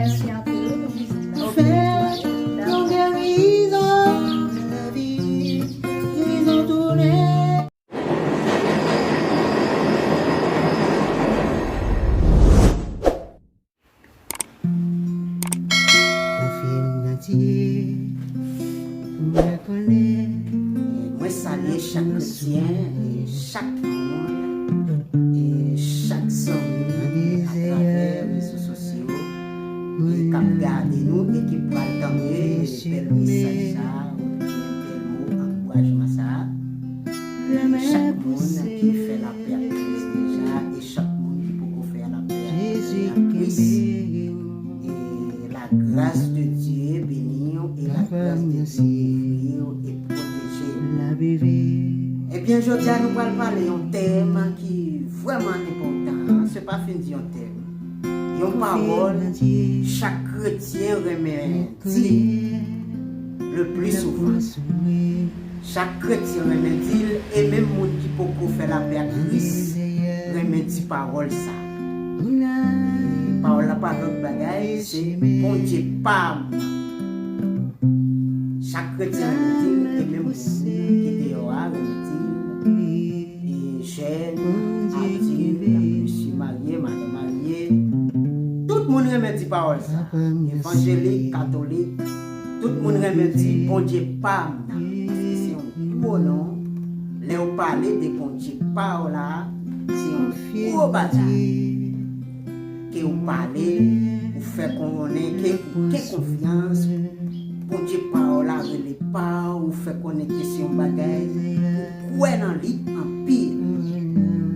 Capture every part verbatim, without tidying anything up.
Mèsi anpil pou vizit la. Fè yon gerizon nan lavi, gerizon tounen. Konfye m nan Dye, pou mwen konnen. Mwen salye chak kretyen e chak moun e chak zanmi atravè rezo sosyo ki ap gade nou e ki pral tande bèl mesaj sa a, oubyen bèl mo ankourajman sa a. E chak moun ki fè lapè ak Kris deja, e chak moun ki poko fè lapè ak Kris. E la grâce de Dieu beni w, e la grâce de Dieu kouvri w e pwoteje w. Ebyen, jodi a nou pral pale yon tèm ki vrèman enpòtan. Se pa fin di yon tèm. Yon pawòl chak kretyen renmen di le pli souvan. Chak kretyen renmen di l, e menm moun ki poko fè lapè ak Kris renmen di pawòl sa. E pawòl la pa lòt bagay, se Bondye pa m nan. Chak kretyen renmen di l, e menm moun ki deyò a renmen di l. E jèn, adilt, mesye marye, madanm marye, tout moun renmen di pawòl sa. Evanjelik, katolik, tout moun renmen di Bondye pa m nan. Paske se yon gwo non. Lè w pale de Bondye pa w la, se yon gwo bagay. Ke w pale, ou fè konnen ke ou gen konfyans. Bondye pa w la rele pa w, ou fè konnen ke se yon bagay ou kwè nan li anpil.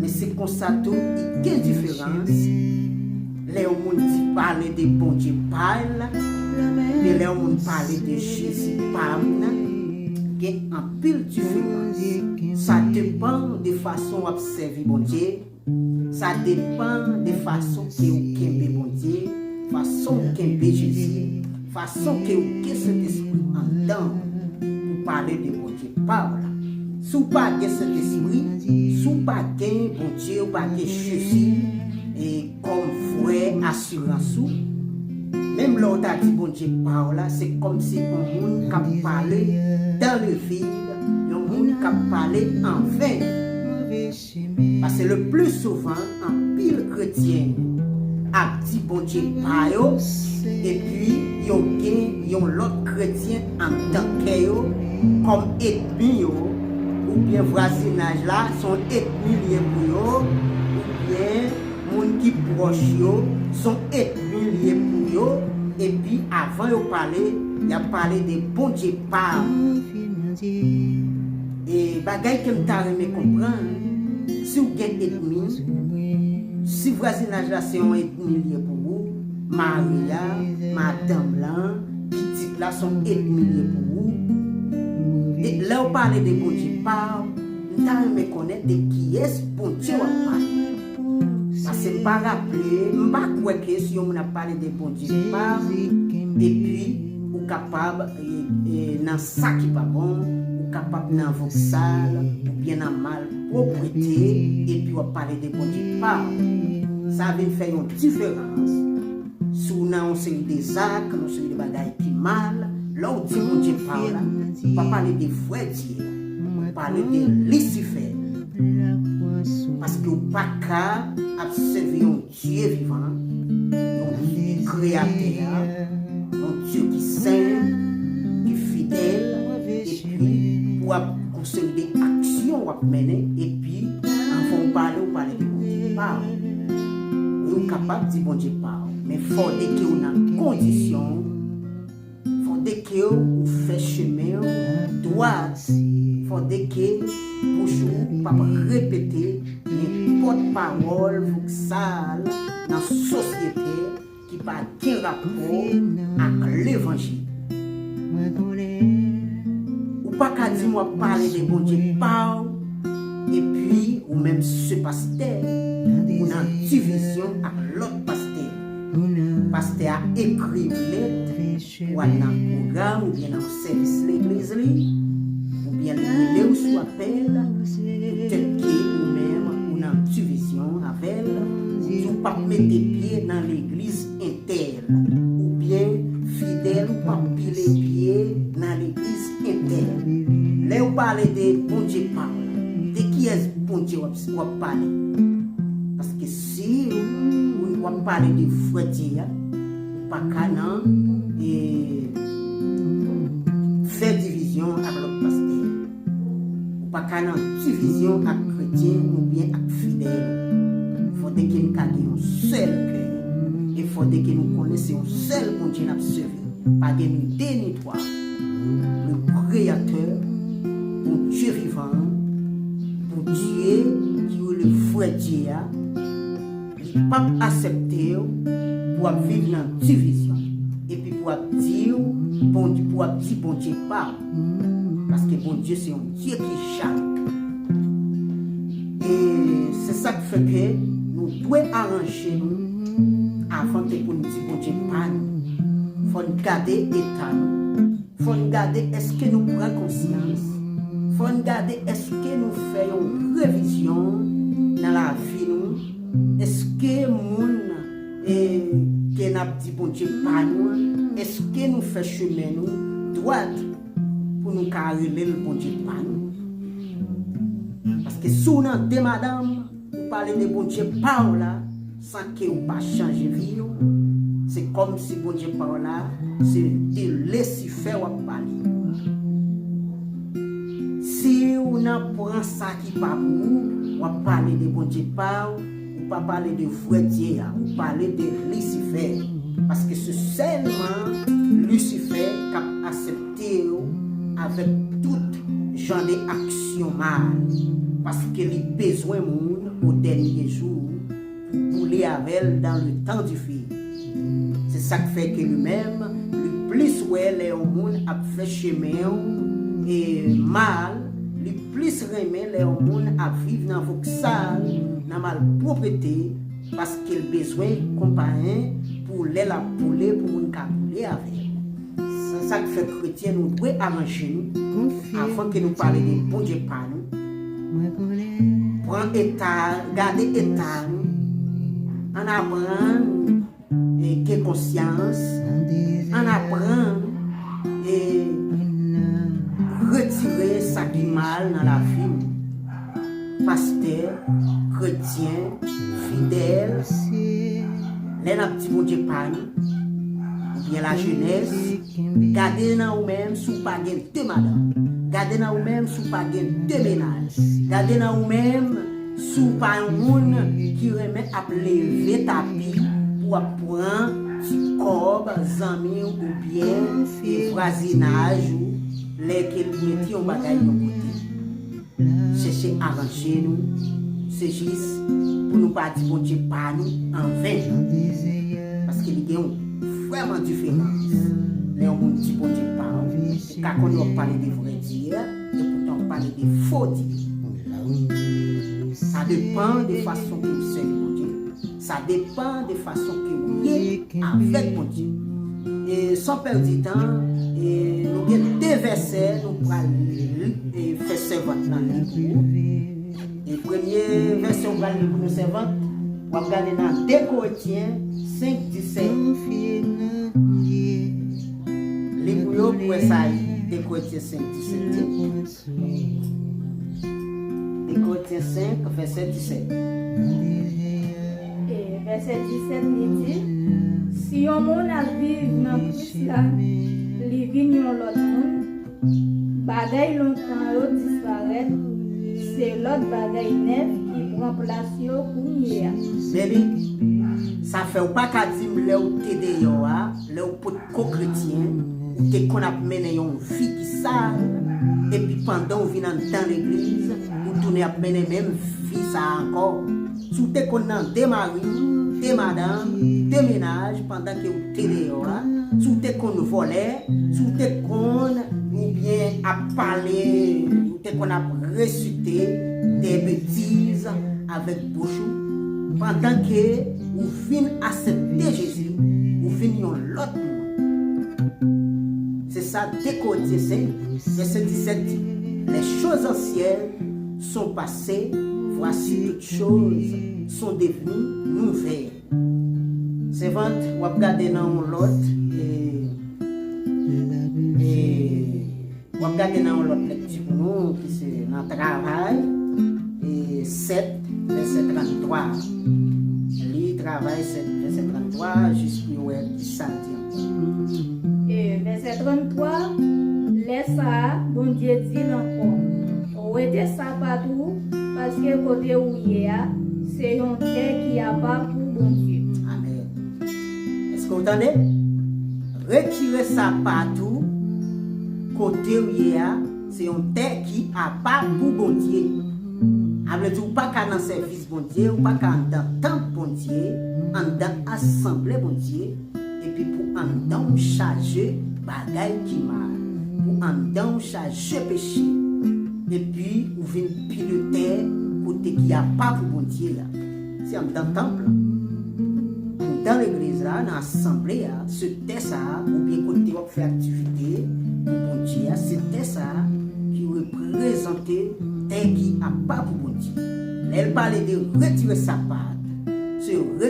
Men se konsa tou, li gen diferans. Lè yon moun di pale de Bondye pa l, epi lè yon moun pale de Jezi pa m nan, gen anpil diferans. Sa depann de fason w ap sèvi Bondye. Sa depann de fason ke ou kenbe Bondye, fason ou kenbe Jezi, fason ke ou gen Sentespri anndan ou pou pale de Bondye pa w la. Si w pa gen Sentespri, si w pa gen Bondye, ou pa gen Jezi e kòm vrè asirans ou, menm lè w ta di Bondye pa w la, se kòmsi yon moun k ap pale dans le vide, yon moun k ap pale anven. Paske le pli souvan, anpil kretyen ap di Bondye pa yo, epi yo gen yon lòt kretyen anndan kè yo kòm ènmi yo, oubyen vwazinaj la se yon ènmi li ye pou yo, oubyen moun ki pwòch yo se yon ènmi li ye pou yo, epi avan yo pale, y ap pale de Bondye pa yo. E bagay ke m ta renmen konprann, si w gen ènmi, si vwazinaj la se yon ènmi li ye pou ou, mari a, madanm lan, pitit la se yon ènmi li ye pou ou, e lè w pale de Bondye pa w, m ta renmen konnen de kiyès Bondye w ap pale. Paske m pa raple, m pa kwè ke si yon moun ap pale de Bondye pa w, epi ou kapab, e, e, nan sa ki pa bon, ou kapab nan voksal, oubyen nan malpwoprete, epi w ap pale de Bondye pa w. Sa vin fè yon diferans. Si w nan yon seri de zak, yon seri de bagay ki mal, lè w di Bondye pa w la, ou pa pale de vrè Dye a, ou pale de Lisifè. Paske w pa ka ap sèvi yon Dye vivan, yon Dye kreyatè a, yon Dye ki sen, ki fidèl, epi pou w ap gon seri de aksyon w ap mennen, epi anvan w pale, w pale de Bondye pa w. Wi, ou kapab di Bondye pa w, men fòde ke w nan kondisyon, fòde ke w fè chemen w dwat, fòde ke bouch ou p ap repete nenpòt pawòl voksal nan sosyete ki pa gen rapò ak levanjil. Ou pa ka di m w ap pale de Bondye pa w, epi ou menm se pastè, ou nan divizyon ak lòt pastè. Pastè a ekri w lèt pou al nan pwogram oubyen nan sèvis legliz li, oubyen l rele w sou apèl, poutèt ke ou menm ou nan divizyon avè l, ou di w p ap mete pye nan legliz entèl, ou w ap, w ap pale. Paske si w, w ap pale de vrè Dye a, ou pa ka nan, e, fè divizyon ak lòt pastè. Ou pa ka nan divizyon ak kretyen oubyen ak fidèl. Fòde ke n ka gen yon sèl kè. E fòde ke nou konnen se yon sèl Bondye n ap sèvi. Pa gen ni de ni twa. Le Créateur, Bondye vivan an, Bondye ki rele vrè Dye a, li p ap aksepte w pou w ap viv nan divizyon. Epi pou w ap di w, Bondye, pou w ap di Bondye pa w. Paske Bondye se yon Dye ki jalou. E se sa k fè ke nou dwe aranje nou avan ke pou n di Bondye pa nou. Fò n gade eta nou. Fò n gade èske nou pran konsyans. Fò n gade èske nou fè yon revizyon nan lavi nou. Èske moun, e, ke n ap di Bondye pa nou an, èske nou fè chemen nou dwat pou nou ka rele l Bondye pa nou? Paske si w nan de madanm, ou pale de Bondye pa w la, san ke w pa chanje vi w, se kòmsi Bondye pa w la, se de Lisifè w ap pale. Si w nan pran sa ki pa pou ou, w ap pale de Bondye pa w, ou pa pale de vrè Dye a, ou pale de Lisifè. Paske se sèlman Lisifè k ap aksepte w avèk tout jan de aksyon mal. Paske li bezwen moun o dènye jou pou boule avè l dans le temps du feu. Se sa k fè ke li menm, li plis wè lè yon moun ap fè chemen w, e, mal, li plis renmen lè yon moun ap viv nan voksal, nan malpwopte, paske l bezwen konpayen pou lè l ap boule, pou moun ka boule avè l. Se sa k fè kretyen nou dwe aranje nou avan ke nou pale de Bondye pa nou. Pran eta, gade eta nou. Ann aprann, e, gen konsyans. Ann aprann, e, retire sa ki mal nan lavi nou. Pastè, kretyen, fidèl, lè n ap di Bondye pa nou, oubyen lajenès, gade nan ou menm si w pa gen de madanm. Gade nan ou menm si w pa gen de menaj. Gade nan ou menm si w pa yon moun ki renmen ap leve tapi pou w ap pran ti kòb zanmi w oubyen, e, vwazinaj ou lè ke l mete yon bagay yon kote. Chèche aranje nou, se jis pou nou pa di Bondye pa nou anven. Paske li gen yon vrèman diferans. Lè yon moun di Bondye pa w, ou ka konnen w ap pale de vrè Dye a, epoutan w ap pale de fo Dye. Sa depann de fason ke w sèvi Bondye. Sa depann de fason ke w ye avèk Bondye. E san pèdi tan, e nou gen de vèsè nou pral li, e fè sèvant lan li pou ou. E premye vèsè w pral li pou nou, sèvant, w ap gade nan de Korentyen senk disèt. Li pou yo pou wè sa ye, de Korentyen senk disèt di. De Korentyen senk, vèsè disèt. E vèsè disèt, li di, si yon moun ap viv nan Kris la, li vin yon lòt moun, bagay lontan yo disparèt, se lòt bagay nèf ki pran plas yo kounye a. Men li, sa fè w pa ka di m lè w te deyò a, lè w potko kretyen, ou te konn ap mennen yon vi ki sal, epi pandan w vin anndan legliz, ou tounen ap mennen menm vi sa a ankò. Si w te konn nan de mari, de madanm, de menaj pandan ke w te deyò a, si w te konn vòlè, si w te konn oubyen ap pale, ou te konn ap resite de betiz avèk bouch ou, pandan ke ou vin aksepte Jezi, ou vin yon lòt moun. Se sa de Korentyen senk, vèsè disèt di, les choses anciennes sont passées, voici toutes choses sont devenues nouvelles. Sèvant, w ap gade nan yon lòt, e, e, w ap gade nan yon lòt lekti pou nou, ki se nan Travay, e, sèt, vèsè tranntwa. Li Travay sèt, vèsè tranntwa, jis pou yo wè ki sa l di ankò. E vèsè tranntwa, lè sa a, Bondye di l ankò, rete sapat ou, paske kote ou ye a, se yon tè ki apa pou Bondye. Amèn. Èske w tande? Retire sapat ou, kote w ye a, se yon tè ki apa pou Bondye. A vle di, ou pa ka nan sèvis Bondye, ou pa ka anndan tanp Bondye, anndan asanble Bondye, epi pou anndan w chaje bagay ki mal, pou anndan w chaje peche, epi ou vin pil tè kote ki apa pou Bondye a. Se anndan tanp lan. Anndan legliz la, nan asanble a, se tè sa a, oubyen kote w ap fè aktivite pou Bondye a, se tè sa a ki reprezante tè ki apa pou Bondye. Lè l pale de retire sapat, se re,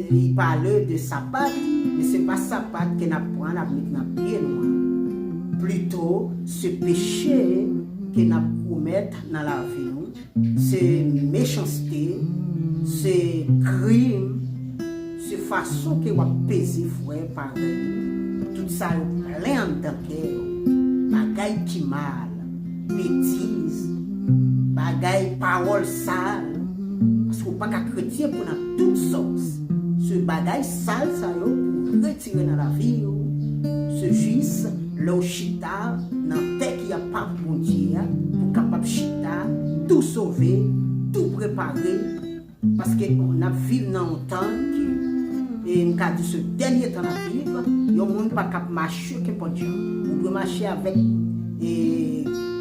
li pale de sapat, men se pa sapat ke n ap pran, n ap met nan pye nou an. Plito, se peche ke n ap komèt nan lavi nou, se mechanste, se krim, se fason ke w ap peze frè parèy ou. Tout sa yo plen anndan kè yo. Bagay ki mal, betiz, bagay, pawòl sal. Paske w pa ka kretyen pou nan tout sòs. Se bagay sal sa yo pou retire nan lavi w. Se jis lè w chita nan tè ki apa pou Bondye a, pou kapab chita, tou sove, tou prepare. Paske n ap viv nan yon tan ki, e m ka di se dènye tan n ap viv, yon moun pa ka mache kenpòt jan. Ou dwe mache avèk, e,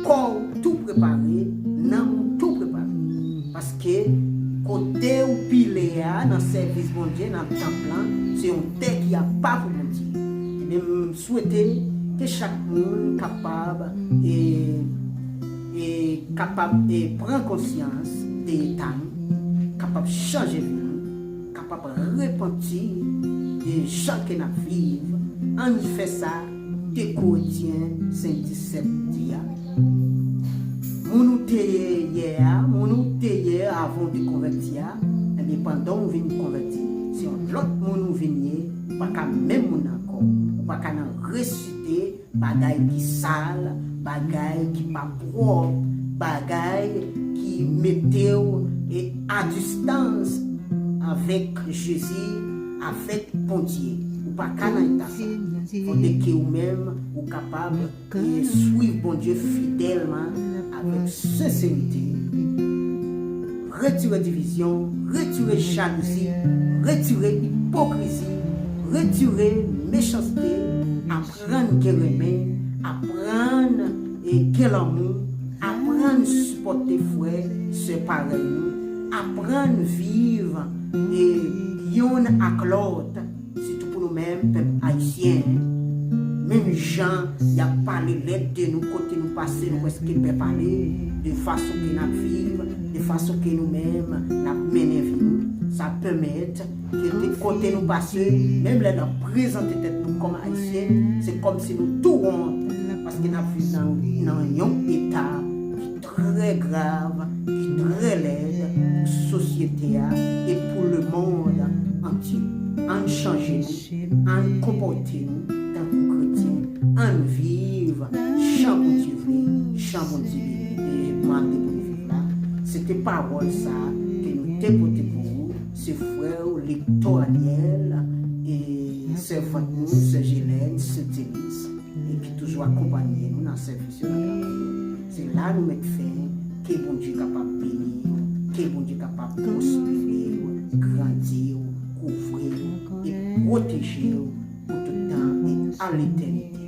kò w tou prepare, nanm ou tou prepare. Paske kote ou pile a, nan sèvis Bondye, nan tanp lan, se yon tè ki apa pou Bondye. Ebyen, m swete ke chak moun kapab, e, e kapab, e pran konsyans de eta nou, kapab chanje vi nou, kapab repanti de jan ke n ap viv. Ann fè sa de Korentyen senk disèt di a. Moun ou te ye yè a, moun ou te ye avan w te konvèti a, ebyen, pandan w vin konvèti, se yon lòt moun ou vin ye, ou pa ka menm moun ankò. Ou pa ka nan resite bagay ki sal, bagay ki pa pwòp, bagay ki mete w, e, a distans avèk Jezi, avèk Bondye. Ou pa ka nan eta sa. Fòdè ke ou menm, ou kapab, e, swiv Bondye fidèlman, avèk senserite. Retire divizyon, retire jalouzi, retire ipokrizi, retire mechanste, aprann gen renmen, aprann, e, gen lanmou, aprann sipòte frè, sè parèy nou, aprann viv, e, youn ak lòt, sitou pou nou menm, pèp ayisyen. Menm jan y ap pale lèd de nou, kote nou pase, nou prèske pè pale de fason ke n ap viv, de fason ke nou menm n ap mennen vi nou. Sa pèmèt ke de kote nou pase, menm lè n ap prezante tèt nou kòm ayisyen, se kòmsi nou tou wont, paske n ap viv nan, nan yon eta ki trè grav, ki trè lèd pou sosyete a e pou lemonn antye. Ann chanje nou, ann konpòte nou tankou kretyen, ann viv jan Bondye vle, jan Bondye mande pou nou viv la. Se te pawòl sa a ke nou te pote pou ou, se frè w Lector Aniel e sèvant nou, sè Jelène, sè Denis, e ki toujou akonpanye nou nan sèvis yo, nan travay yo. Se la nou met fen. Ke Bondye kapab beni w, ke Bondye kapab pwospere w, grandi w, kouvri w e pwoteje w pou tout tan e a letènite.